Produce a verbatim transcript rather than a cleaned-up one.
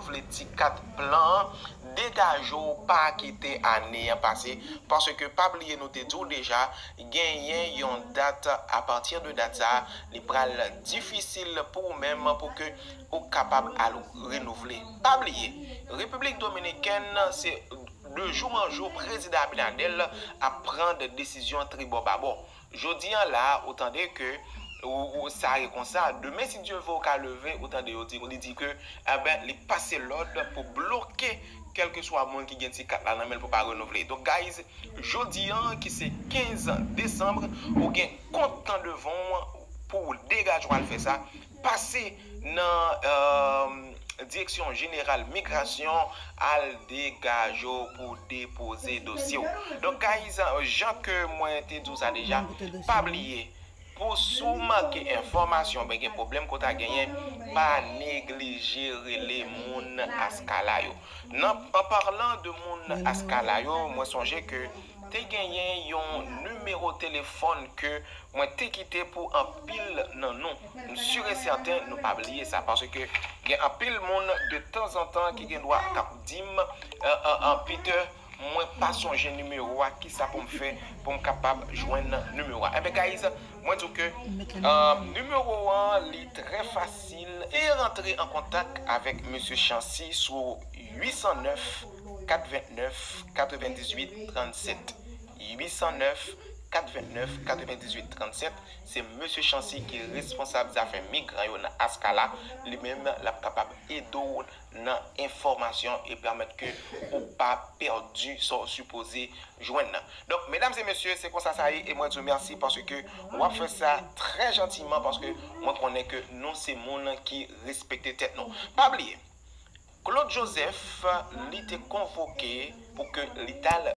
vle ti kat plan an, degaje w, pa kite ane an pase, paske pa bliye nou te di w deja, genyen yon dat, apati de dat sa, li pral difisil pou ou menm pou ke ou kapab al renouvle. Pa bliye, Repiblik Dominikèn, se de jou an jou, Prezidan Abinader ap pran de desizyon tribò babò. Jodi an la, ou tande ke ou, ou sa ye konsa. Demen, si Dye vle, ou ka leve, ou tande yo di, li di ke, enben, li pase lòd pou bloke kèlkeswa moun ki gen ti kat la nan men l pou pa renouvle. Donk, guys, jodi an, ki se kenz desanm, ou gen kont tan devan w pou w degaje w al fè sa. Pase nan, euh, Direksyon Jeneral Migrasyon, al degaje w pou depoze dosye w. Donk, guys, jan ke mwen te di w sa deja, pa bliye, pou si w manke enfòmasyon, oubyen gen pwoblèm ke w ta genyen, pa neglije rele moun ASCALA yo. Nan, an palan de moun ASCALA yo, mwen sonje ke te genyen yon nimewo telefòn ke mwen te kite pou anpil nan nou. M si e sèten nou pa bliye sa, paske gen anpil moun de tanzantan ki gen dwa k ap di m, euh, euh, euh, Peter, mwen pa sonje nimewo a, kisa pou m fè pou m kapab jwenn nimewo a? Enben, guys, mwen di w ke, euh, nimewo an, li trè fasil, e rantre an kontak avèk Mesye Chancy sou uit san nèf, kat vennèf, katrevendizuit trannsèt. Uit san nèf, kat vennèf, katrevendizuit trannsèt. Se Mesye Chancy ki responsab zafè migran yo nan ASCALA. Li menm, l ap kapab ede w nan enfòmasyon e pèmèt ke ou pa pèdi sa w sipoze jwenn nan. Donk, medam e mesye, se konsa sa ye, e mwen di w mèsi paske w ap fè sa trè jantiman, paske mwen konnen ke nou se moun ki respekte tèt nou. Pa bliye, Claude Joseph, li te konvoke pou ke li t al